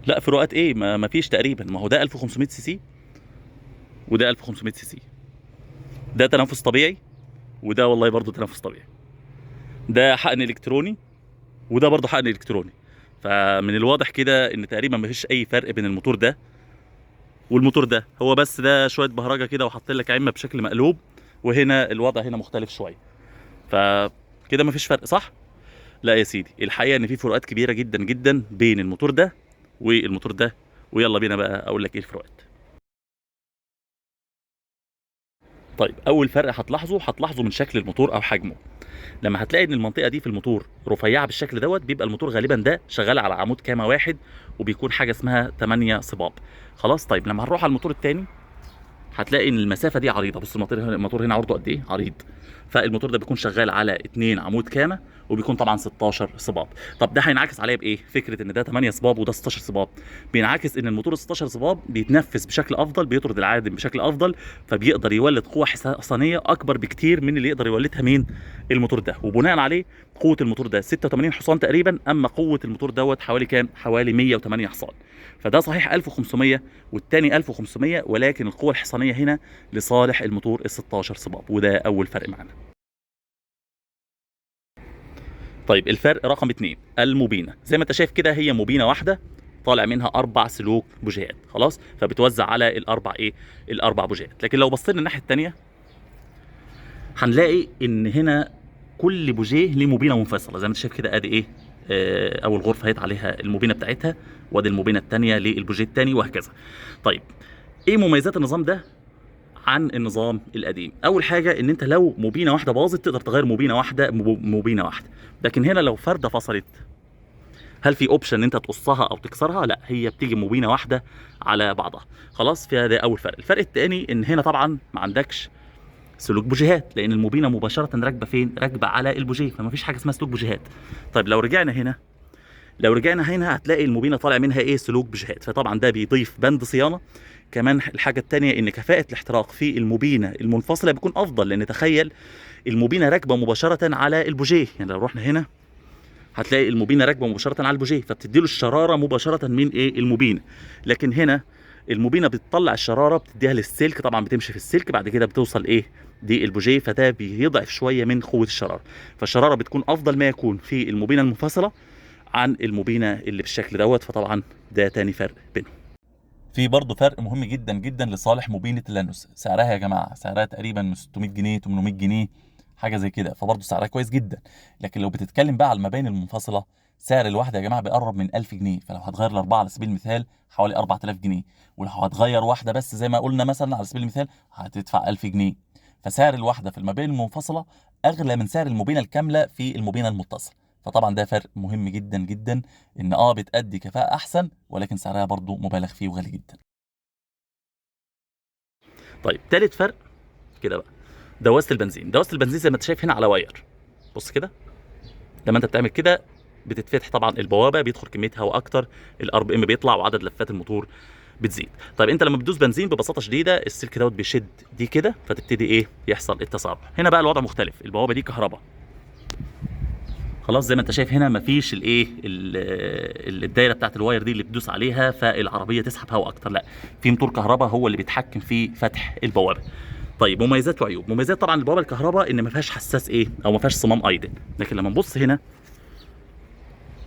لا فروقات ايه، ما فيش تقريبا. ما هو ده 1500 سي سي وده 1500 سي سي، ده تنفس طبيعي وده والله برضو تنفس طبيعي، ده حقن الكتروني وده برضو حقن الكتروني. فمن الواضح كده ان تقريبا ما فيش اي فرق بين الموتور ده والموتور ده، هو بس ده شوية بهرجة كده وحاطين لك عمه بشكل مقلوب، وهنا الوضع هنا مختلف شوية. فكده ما فيش فرق صح؟ لا يا سيدي، الحقيقة ان في فروقات كبيرة جدا جدا بين الموتور ده والموتور ده، ويلا بينا بقى اقول لك ايه الفروقات. طيب اول فرق هتلاحظه من شكل الموتور او حجمه. لما هتلاقي ان المنطقة دي في الموتور رفيعة بالشكل دوت، بيبقى الموتور غالبا ده شغال على عمود كامه واحد، وبيكون حاجة اسمها 8 صباب. خلاص. طيب لما هنروح على الموتور الثاني هتلاقي ان المسافة دي عريضة. بص الموتور هنا عرضه قد ايه؟ عريض. فالموتور ده بيكون شغال على 2 عمود كامه، وبيكون طبعا 16 صباب. طب ده هينعكس عليا بايه؟ فكرة ان ده 8 صباب وده 16 صباب، بينعكس ان الموتور 16 صباب بيتنفس بشكل افضل، بيطرد العادم بشكل افضل، فبيقدر يولد قوة حصانيه اكبر بكتير من اللي يقدر يولدها مين؟ الموتور ده. وبناء عليه قوة الموتور ده 86 حصان تقريبا، اما قوة الموتور دوت حوالي كام؟ حوالي 108 حصان. فده صحيح 1500 والتاني 1500، ولكن القوة الحصانية هنا لصالح الموتور ال 16 صباب، وده أول فرق معانا. طيب الفرق رقم 2، الموبينة. زي ما انت شايف كده هي موبينة واحدة طالع منها 4 سلوك بوجيهات، خلاص، فبتوزع على الأربع إيه؟ الأربع بوجيهات. لكن لو بصينا الناحية التانية هنلاقي إن هنا كل بوجيه ليه موبينة منفصلة. زي ما انت شايف كده ادي ايه؟ اول غرفة هيت عليها الموبينة بتاعتها، وادي الموبينة التانية للبوجيه التاني، وهكذا. طيب ايه مميزات النظام ده عن النظام القديم؟ اول حاجة ان انت لو موبينة واحدة باظت تقدر تغير موبينة واحدة موبينة واحدة، لكن هنا لو فردة فصلت هل في option ان انت تقصها او تكسرها؟ لا، هي بتيجي موبينة واحدة على بعضها. خلاص، فيها ده اول فرق. الفرق التاني ان هنا طبعا ما عندكش سلوك بوجيهات، لان الموبينه مباشرة راكبه فين؟ راكبه على البوجيه، فما فيش حاجة اسمها سلوك بوجيهات. طيب لو رجعنا هنا هتلاقي الموبينه طالع منها ايه؟ سلوك بوجيهات، فطبعا ده بيضيف بند صيانة. كمان الحاجة الثانية ان كفاءة الاحتراق في الموبينه المنفصلة بيكون افضل، لان تخيل الموبينه راكبه مباشرة على البوجيه، يعني لو رحنا هنا هتلاقي الموبينه راكبه مباشرة على البوجيه، فبتديله الشرارة مباشرة من ايه؟ الموبينه. لكن هنا الموبينه بتطلع الشرارة بتديها للسلك، طبعا بتمشي في السلك، بعد كده بتوصل ايه؟ دي البوجيه، فده بيضعف شوية من قوة الشرارة. فالشراره بتكون افضل ما يكون في الموبينه المنفصلة عن الموبينه اللي بالشكل دوت، فطبعا ده تاني فرق بينهم. في برضه فرق مهم جدا جدا لصالح موبينه اللانوس. سعرها يا جماعة سعرها تقريبا من 600 جنيه 800 جنيه حاجة زي كده، فبرضه سعرها كويس جدا. لكن لو بتتكلم بقى على المباني المنفصلة سعر الواحدة يا جماعة بيقرب من 1000 جنيه، فلو هتغير الاربعة على سبيل المثال حوالي 4000 جنيه، ولو هتغير واحدة بس زي ما قلنا مثلا على سبيل المثال هتدفع 1000 جنيه. فسعر الواحدة في المباني المنفصلة اغلى من سعر الموبينه الكاملة في الموبينه المتصلة. فطبعا ده فرق مهم جدا جدا، ان بتأدي كفاءة احسن ولكن سعرها برضو مبالغ فيه وغالي جدا. طيب تالت فرق كده بقى دواسه البنزين. دواسه البنزين زي ما انت شايف هنا على wire، بص كده لما انت بتعمل كده بتتفتح طبعا البوابة، بيدخل كمية هواء اكتر، ال RPM بيطلع وعدد لفات الموتور بتزيد. طيب انت لما بتدوس بنزين ببساطة شديدة السلك دوت بيشد دي كده، فتبتدي ايه؟ يحصل التسارع. هنا بقى الوضع مختلف، البوابة دي كهرباء خلاص، زي ما انت شايف هنا مفيش الايه الدايرة بتاعت ال wire دي اللي بتدوس عليها فالعربيه تسحب هواء اكتر، لا في موتور كهرباء هو اللي بيتحكم في فتح البوابة. طيب مميزات وعيوب. مميزات طبعا البوابة الكهرباء ان ما فيهاش حساس ايه او ما فيهاش صمام idle، لكن لما نبص هنا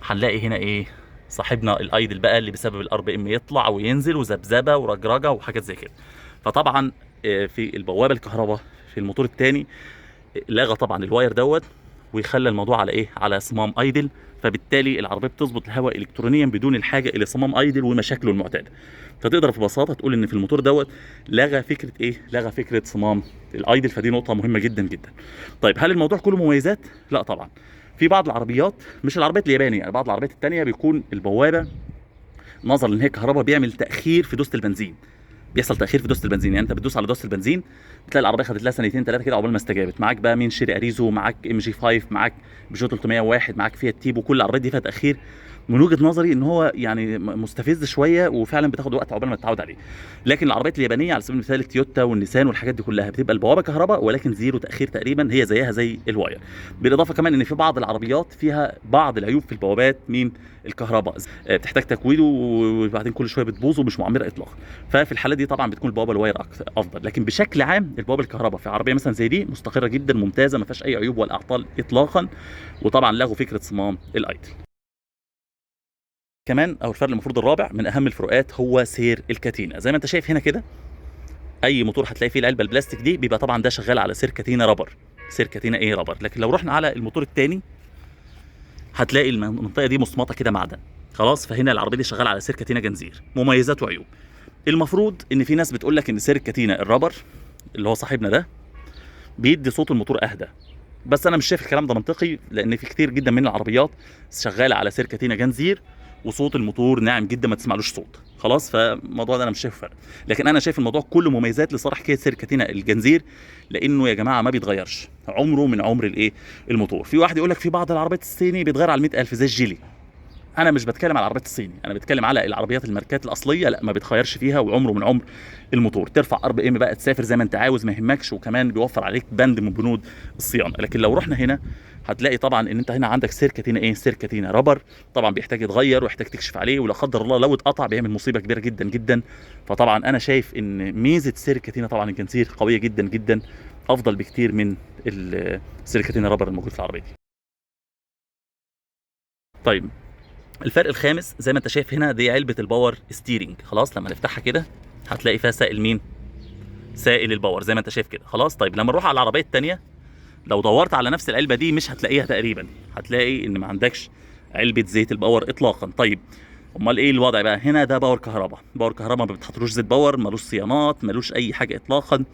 هنلاقي هنا ايه؟ صاحبنا ال idle بقى اللي بسبب ال RPM يطلع وينزل وذبذبه ورجرجه وحاجات زي كده. فطبعا في البوابة الكهرباء في الموتور الثاني لغى طبعا ال wire دوت ويخلى الموضوع على ايه؟ على صمام idle، فبالتالي العربية بتظبط الهواء الكترونيا بدون الحاجة الى صمام idle ومشاكله المعتادة. فتقدر ببساطة تقول ان في الموتور دوت لغى فكرة ايه؟ لغى فكرة صمام ال idle، فدي نقطة مهمة جدا جدا. طيب هل الموضوع كله مميزات؟ لا طبعا. في بعض العربيات، مش العربيات اليابانية يعني، بعض العربيات الثانية بيكون البوابة نظرا لان هي كهرباء بيعمل تاخير في دوسة البنزين، بيحصل تاخير في دوسة البنزين، يعني انت بتدوس على دوسة البنزين بتلاقي العربية خدت لها سنتين ثلاثة كده عقبال ما استجابت. معاك بقى مين؟ شيري اريزو، معاك MG 5، معاك بيجو 301، معاك فيات تيبو، كل العربيات دي فيها تاخير من وجهه نظري ان هو يعني مستفز شوية، وفعلا بتاخد وقت عقبال ما تتعود عليه. لكن العربيات اليابانية على سبيل المثال التويوتا والنيسان والحاجات دي كلها بتبقى البوابة كهرباء، ولكن zero تاخير تقريبا، هي زيها زي ال wire. بالاضافة كمان ان في بعض العربيات فيها بعض العيوب في البوابات مين الكهرباء، بتحتاج تكويد وبعدين كل شوية بتبوظ ومش معمره اطلاقا. ففي الحالة دي طبعا بتكون البوابة ال wire افضل. لكن بشكل عام البوابة الكهرباء في عربية مثلا زي دي مستقره جدا، ممتازة، ما فيهاش اي عيوب ولا اعطال اطلاقا. وطبعا لغوا فكرة صمام ال idle. كمان او الفرق المفروض الرابع من اهم الفروقات هو سير الكاتينه. زي ما انت شايف هنا كده، اي موتور هتلاقي فيه العلبة البلاستيك دي بيبقى طبعا ده شغال على سير كاتينه rubber، سير كاتينه ايه rubber. لكن لو رحنا على الموتور الثاني هتلاقي المنطقة دي مصمطه كده معدن، خلاص. فهنا العربية دي شغالة على سير كاتينه جنزير. مميزات وعيوب. المفروض ان في ناس بتقول لك ان سير الكاتينه ال rubber اللي هو صاحبنا ده بيدي صوت الموتور اهدى، بس انا مش شايف الكلام ده منطقي، لان في كتير جدا من العربيات شغالة على سير كاتينه جنزير وصوت الموتور ناعم جدا، ما تسمعلوش صوت، خلاص. فالموضوع ده انا مش شايفه فرق. لكن انا شايف الموضوع كله مميزات لصالح حكاية سير كاتينه الجنزير، لانه يا جماعة ما بيتغيرش عمره من عمر الايه الموتور. في واحد يقول لك في بعض العربيات الصيني بيتغير على 100,000 زي الجيلي. انا مش بتكلم على العربيات الصيني، انا بتكلم على العربيات الماركات الاصلية، لا ما بيتغيرش فيها وعمره من عمر الموتور. ترفع RPM بقى، تسافر زي ما انت عاوز، ما يهمكش، وكمان بيوفر عليك بند من بنود الصيانة. لكن لو رحنا هنا هتلاقي طبعا ان انت هنا عندك سير كاتينه ايه، سير كاتينه rubber، طبعا بيحتاج يتغير ويحتاج تكشف عليه، ولا قدر الله لو اتقطع بيعمل مصيبة كبيرة جدا جدا. فطبعا انا شايف ان ميزة سير كاتينه طبعا الجنزير قوية جدا جدا، افضل بكتير من سير كاتينه rubber الموجود في العربية دي. طيب الفرق الخامس زي ما انت شايف هنا، دي علبة ال power steering، خلاص. لما نفتحها كده هتلاقي فيها سائل مين؟ سائل ال power زي ما انت شايف كده، خلاص. طيب لما نروح على العربية الثانية لو دورت على نفس العلبة دي مش هتلاقيها تقريبا، هتلاقي ان ما عندكش علبة زيت ال power اطلاقا. طيب امال ايه الوضع بقى هنا؟ ده power كهرباء، power كهرباء ما بتحطلوش زيت power، ملوش صيانات، ملوش اي حاجة اطلاقا،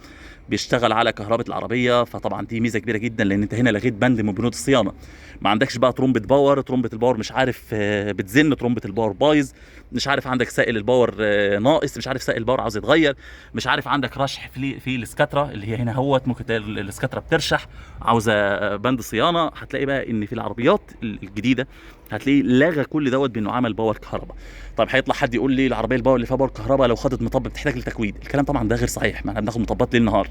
بيشتغل على كهرباء العربية. فطبعا دي ميزة كبيرة جدا، لان انت هنا لغيت بند من بنود الصيانة، ما عندكش بقى ترومبه power، ترومبه ال power مش عارف بتزن، ترومبه ال power بايظ، مش عارف عندك سائل ال power ناقص، مش عارف سائل ال power عاوز يتغير، مش عارف عندك رشح في الاسكتره اللي هي هنا اهوت، ممكن تلاقي الاسكتره بترشح عاوزه بند صيانة. هتلاقي بقى ان في العربيات الجديدة هتلاقيه لغى كل دوت بانه عمل power كهرباء. طيب هيطلع حد يقول لي العربية ال power اللي فيها power كهرباء لو خدت مطب بتحتاج لتكويد، الكلام طبعا ده غير صحيح، ما احنا بناخد مطبات ليل نهار.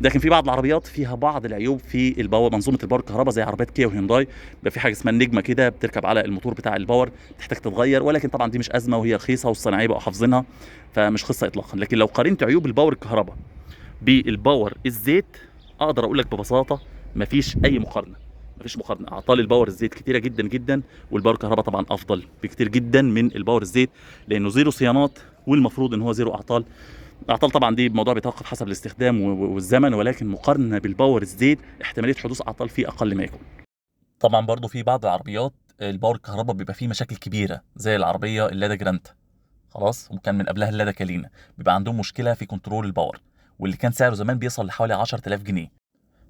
لكن في بعض العربيات فيها بعض العيوب في ال power، منظومة ال power كهرباء زي عربيات كيا وهيونداي، بيبقى في حاجة اسمها النجمة كده بتركب على الموتور بتاع ال power بتحتاج تتغير، ولكن طبعا دي مش ازمة وهي رخيصة والصناعيه بقوا حافظينها، فمش قصة اطلاقا. لكن لو قارنت عيوب ال power الكهرباء بال power الزيت اقدر اقول لك ببساطة مفيش اي مقارنة، مفيش مقارنة. اعطال ال power الزيت كتيرة جدا جدا، وال power الكهرباء طبعا افضل بكتير جدا من ال power الزيت، لانه zero صيانات والمفروض ان هو zero اعطال. الاعطال طبعا دي الموضوع بيتوقف حسب الاستخدام والزمن، ولكن مقارنة بال power الزيت احتمالية حدوث اعطال فيه اقل ما يكون. طبعا برضو في بعض العربيات ال power الكهرباء بيبقى فيه مشاكل كبيرة، زي العربية اللادا جرانتا، خلاص، وكان من قبلها اللادا كالينا، بيبقى عندهم مشكلة في control ال power، واللي كان سعره زمان بيصل لحوالي 10,000 جنيه،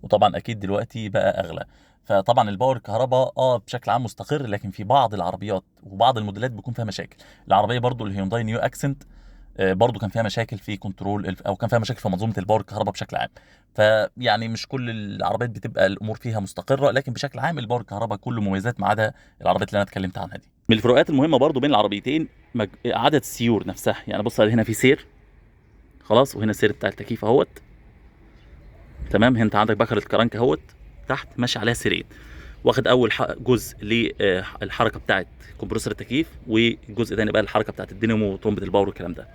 وطبعا اكيد دلوقتي بقى اغلى. فطبعا ال power الكهرباء بشكل عام مستقر، لكن في بعض العربيات وبعض الموديلات بيكون فيها مشاكل. العربية برضو الهيونداي نيو اكسنت برضو كان فيها مشاكل في control، او كان فيها مشاكل في منظومة ال power الكهرباء بشكل عام. فيعني مش كل العربيات بتبقى الامور فيها مستقره، لكن بشكل عام ال power الكهرباء كله مميزات ما عدا العربيات اللي انا اتكلمت عنها دي. من الفروقات المهمة برضو بين العربيتين عدد السيور نفسها، يعني بص هنا في سير، خلاص، وهنا سير بتاع التكييف اهوت، تمام. هنا انت عندك بكره الكرنك اهوت تحت ماشي عليها سيرين، واخد اول جزء للحركة بتاعه compressor التكييف، والجزء الثاني بقى الحركة بتاعه الدينامو وطرمبه ال power والكلام ده،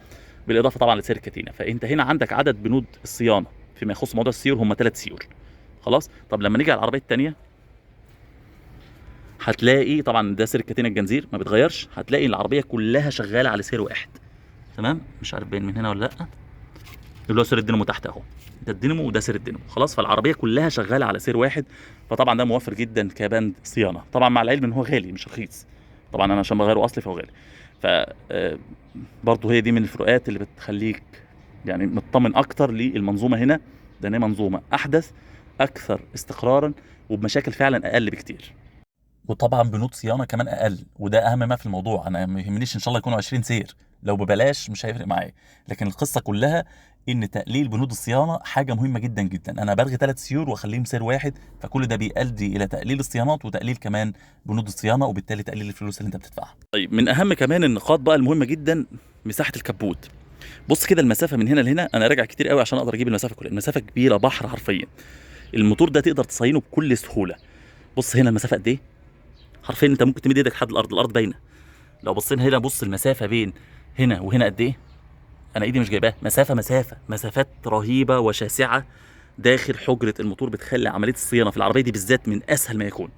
بالاضافة طبعا لسير كاتينا. فانت هنا عندك عدد بنود الصيانة فيما يخص موضوع السيور هم 3 سيور، خلاص. طب لما نيجي على العربية الثانية هتلاقي طبعا ده سير كاتينا الجنزير ما بيتغيرش، هتلاقي العربية كلها شغالة على سير واحد، تمام. مش عارف باين من هنا ولا لا، اللي هو سير الدينامو تحت اهو، ده الدينامو وده سير الدينامو، خلاص. فالعربيه كلها شغالة على سير واحد، فطبعا ده موفر جدا كبند صيانة، طبعا مع العلم ان هو غالي مش رخيص، طبعا انا عشان بغيره اصلي فهو غالي. ف برضه هي دي من الفروقات اللي بتخليك يعني مطمن اكتر للمنظومة هنا، لان هي منظومة احدث، اكثر استقرارا، وبمشاكل فعلا اقل بكتير، وطبعا بنود صيانة كمان اقل، وده اهم ما في الموضوع. انا ما يهمنيش ان شاء الله يكونوا 20 سير، لو ببلاش مش هيفرق معايا. لكن القصة كلها ان تقليل بنود الصيانة حاجة مهمة جدا جدا. انا بلغي 3 سيور واخليهم سير واحد، فكل ده بيؤدي الى تقليل الصيانات وتقليل كمان بنود الصيانة، وبالتالي تقليل الفلوس اللي انت بتدفعها. طيب من اهم كمان النقاط بقى المهمة جدا مساحة الكبوت. بص كده المسافة من هنا لهنا، انا راجع كتير قوي عشان اقدر اجيب المسافة كلها، المسافة كبيرة بحر حرفيا. الموتور ده تقدر تصينه بكل سهولة. بص هنا المسافة قد ايه، حرفيا انت ممكن تمد ايدك لحد الارض، الارض باينة. لو بصينا هنا بص المسافة بين هنا وهنا قد ايه، انا ايدي مش جايباها، مسافة مسافات رهيبة وشاسعه داخل حجره الموتور، بتخلي عملية الصيانة في العربية دي بالذات من اسهل ما يكون.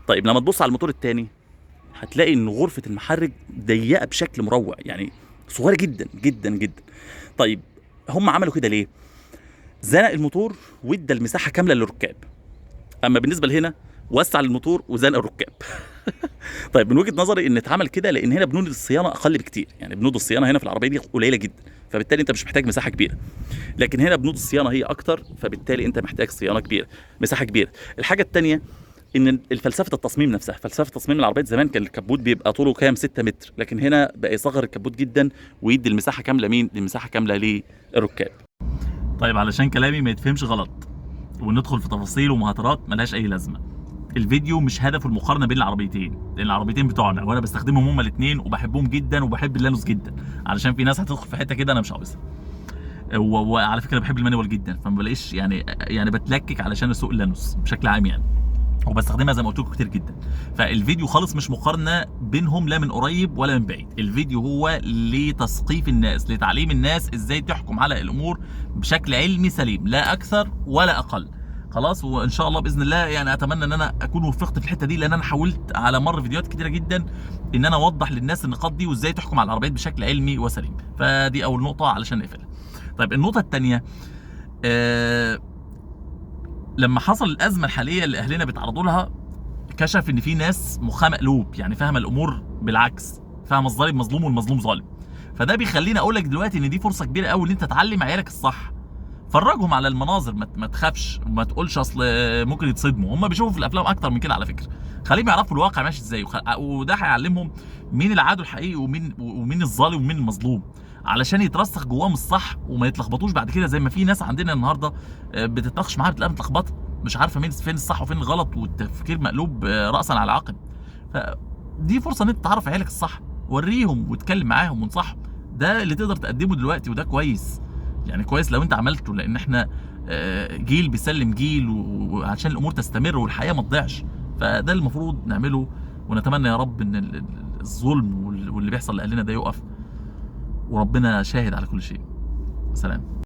طيب لما تبص على الموتور الثاني هتلاقي ان غرفة المحرك ضيقه بشكل مروع، يعني صغيرة جدا جدا جدا. طيب هم عملوا كده ليه؟ زنق الموتور وادى المساحة كاملة للركاب. اما بالنسبة لهنا وسع الموتور وزنق الركاب. طيب من وجهه نظري ان اتعمل كده لان هنا بنود الصيانة اقل بكتير، يعني بنود الصيانة هنا في العربية دي قليله جدا، فبالتالي انت مش محتاج مساحة كبيرة. لكن هنا بنود الصيانة هي اكتر، فبالتالي انت محتاج صيانة كبيرة، مساحة كبيرة. الحاجة الثانية ان الفلسفة التصميم نفسها، فلسفة تصميم العربيات زمان كان الكبوت بيبقى طوله كام؟ 6 متر، لكن هنا بقى يصغر الكبوت جدا ويدي المساحة كاملة مين؟ المساحة كاملة للركاب. طيب علشان كلامي ما يتفهمش غلط وندخل في تفاصيل ومهاترات ملهاش اي لازمه، الفيديو مش هدفه المقارنة بين العربيتين، لان العربيتين بتوعنا وانا بستخدمهم هما الاثنين وبحبهم جدا وبحب اللانوس جدا، علشان في ناس هتدخل في حتة كده انا مش عاوزها. وعلى فكرة بحب ال manual جدا، فما بلاقيش يعني بتلكك علشان اسوق اللانوس بشكل عام يعني، وبستخدمها زي ما قلت لكم كتير جدا. فالفيديو خالص مش مقارنة بينهم لا من قريب ولا من بعيد، الفيديو هو لتثقيف الناس، لتعليم الناس ازاي تحكم على الامور بشكل علمي سليم، لا اكثر ولا اقل. خلاص، وان شاء الله باذن الله يعني اتمنى ان انا اكون وفقت في الحتة دي، لان انا حاولت على مر فيديوهات كتيرة جدا ان انا اوضح للناس النقاط دي وازاي تحكم على العربيات بشكل علمي وسليم. فدي اول نقطة علشان نقفلها. طيب النقطة الثانية، لما حصل الازمة الحالية اللي اهلنا بيتعرضوا لها، كشف ان في ناس مخها مقلوب، يعني فاهمه الامور بالعكس، فاهمه الظالم مظلوم والمظلوم ظالم. فده بيخليني اقول لك دلوقتي ان دي فرصة كبيرة قوي ان انت تعلم عيالك الصح. فرجهم على المناظر، ما تخافش وما تقولش اصل ممكن يتصدموا، هم بيشوفوا في الافلام اكتر من كده على فكرة. خليهم يعرفوا الواقع ماشي ازاي، وده هيعلمهم مين العدو الحقيقي ومين الظالم ومين المظلوم، علشان يترسخ جواهم الصح وما يتلخبطوش بعد كده، زي ما في ناس عندنا النهارده بتتناقش معاها بتلاقيها متلخبطه، مش عارفه مين فين الصح وفين الغلط، والتفكير مقلوب راسا على عقب. فدي فرصة ان انت تعرف عيالك الصح، وريهم واتكلم معاهم وانصحهم، ده اللي تقدر تقدمه دلوقتي، وده كويس يعني، كويس لو انت عملته، لان احنا جيل بيسلم جيل، وعشان الامور تستمر والحياة ما تضيعش، فده المفروض نعمله. ونتمنى يا رب ان الظلم واللي بيحصل لاهلنا ده يقف، وربنا شاهد على كل شيء. سلام.